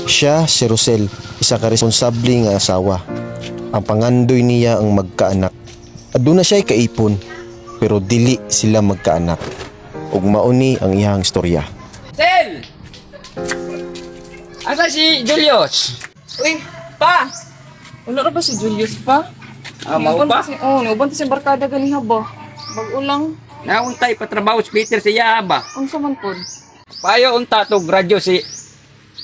Siya si Rosel, isa ka responsable nga asawa. Ang pangandoy niya ang magkaanak. Aduna siya'y kaipon, pero dili sila magkaanak. Ug mauni ang iyang istorya. Sel! Asa si Julius? Uy, pa! Wala ra ba si Julius pa? Ah, mao Niuban pa? Si, oh, niuban to si barkada ganiha ba? Bag-o lang. Nauntay patrabaho si Peter sa iya ba? Unsa man pod? Payo unta to radyo si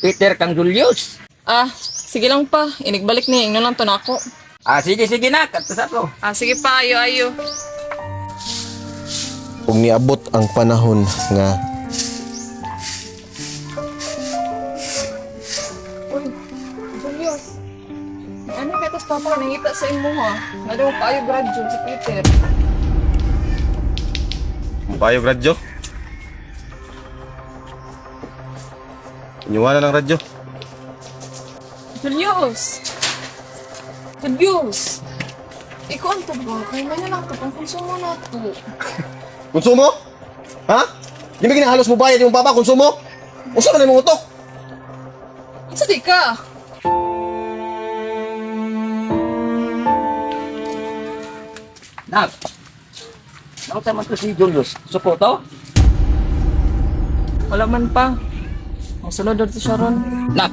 Peter kang Julius. Ah, sige lang pa. Inigbalik ni ingnon lang to nako. Ah, sige sige na, kadto sa to. Ah, sige pa, ayo ayo. Ug niabot ang panahon nga Uy, Julius. Ano kay tos papa nangita sa imo ha? Nadaw pa ayo graduate si Peter. Payo radyo. Inyuwanan ng radyo. Julius! Julius! Ikaw ang to ba? Kay may na lang to, pang konsumo na to. Konsumo? Ha? Di ba ginahalos mo bayad yung papa konsumo? Usa man imong utok? Unsa di ka? Nak. Nauntay man to si Julius. Suko to? Wala man pa. Ang sulod to siya ron. Nak.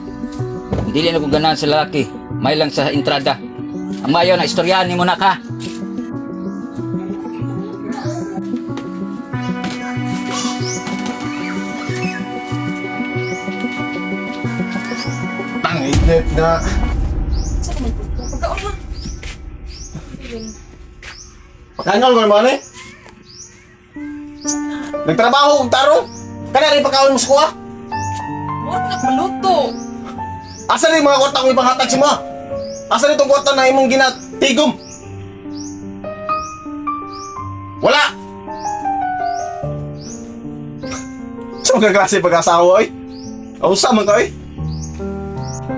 Dili na ko ganahan sa lalaki. May lang sa entrada. Ang mayo na istoryahan nimo nak ha. Tangitnet na. Unsa man po? Pagkaon na. Pakainol ko naman eh. Nagtrabaho kong tarong. Kana rin pagkaon mo sa kuha. Mura na paluto. Asa rin mga kwarta kong ipanghatag sa mga? Asa rin itong kwarta na imong ginatigom? Wala! Sa mga klase pag-asawa eh. Ausa man ka eh.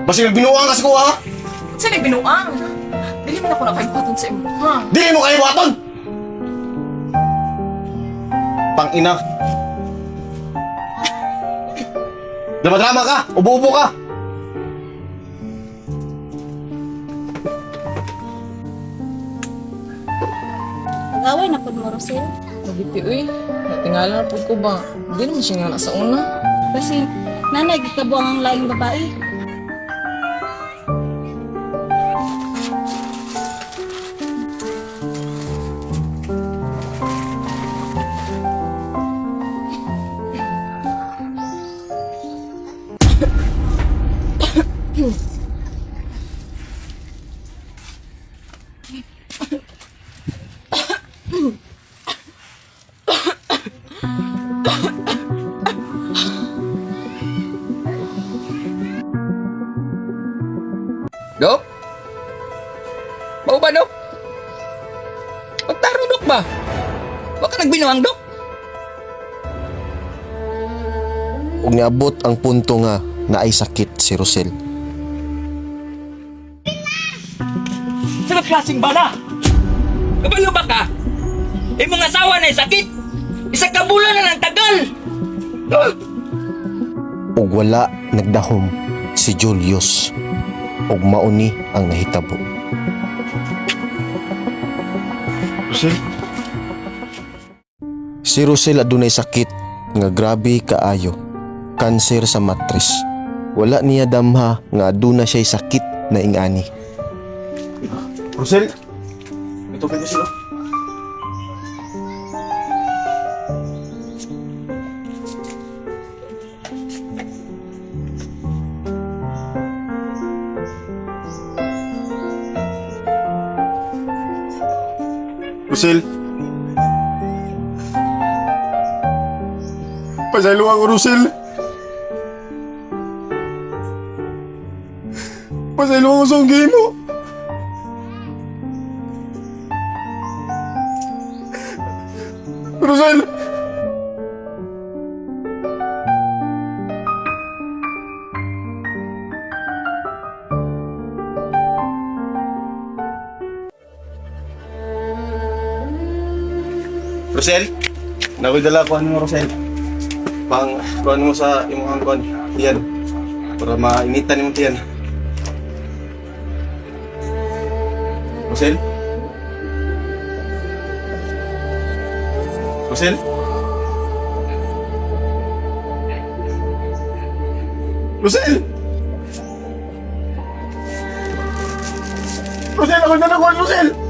Basta nagbinuang ka sa kuha ha? Unsa ni binuang? Dili man ako nakaibuhaton sa imo, ha? Dili mo kayo buhaton! Pang-ina. Drama-drama ka! Ubo-ubo ka! Pag-away na pud mo, Rosel. Nagiti uy. Natingala na pud ko ba? Di naman siya nga na sa una. Kasi nanay gikabuang ang laing babae. Dok? Mao ba, Dok? Pagtaro, Dok ba? Wa ka nagbinuang, Dok? Ug niabot ang punto nga naay sakit si Rosel. Sa klaseng bana? Kabalo ba ka? Eh, mga asawa na sakit. Isa ka bulan na ng tagal. Ah! Ug wala nagdahom si Julius. Ug mauni ang nahitabo. Rosel? Si Rosel adunay sakit nga grabe kaayo. Kanser sa matres. Wala niya damha nga aduna siya'y sakit na ingani. Rosel? Ito kayo sila. Rosel? Pasaylo ako, Rosel. Pasaylo ako sa mo. Rosel! Rosel? Nakoy dala ko ano mo, Rosel. Pang kuan mo sa imong kuan. Yan. Para mainitan imong tiyan. Rosel? Rosel? Rosel! Rosel, ako na nakuha, Rosel!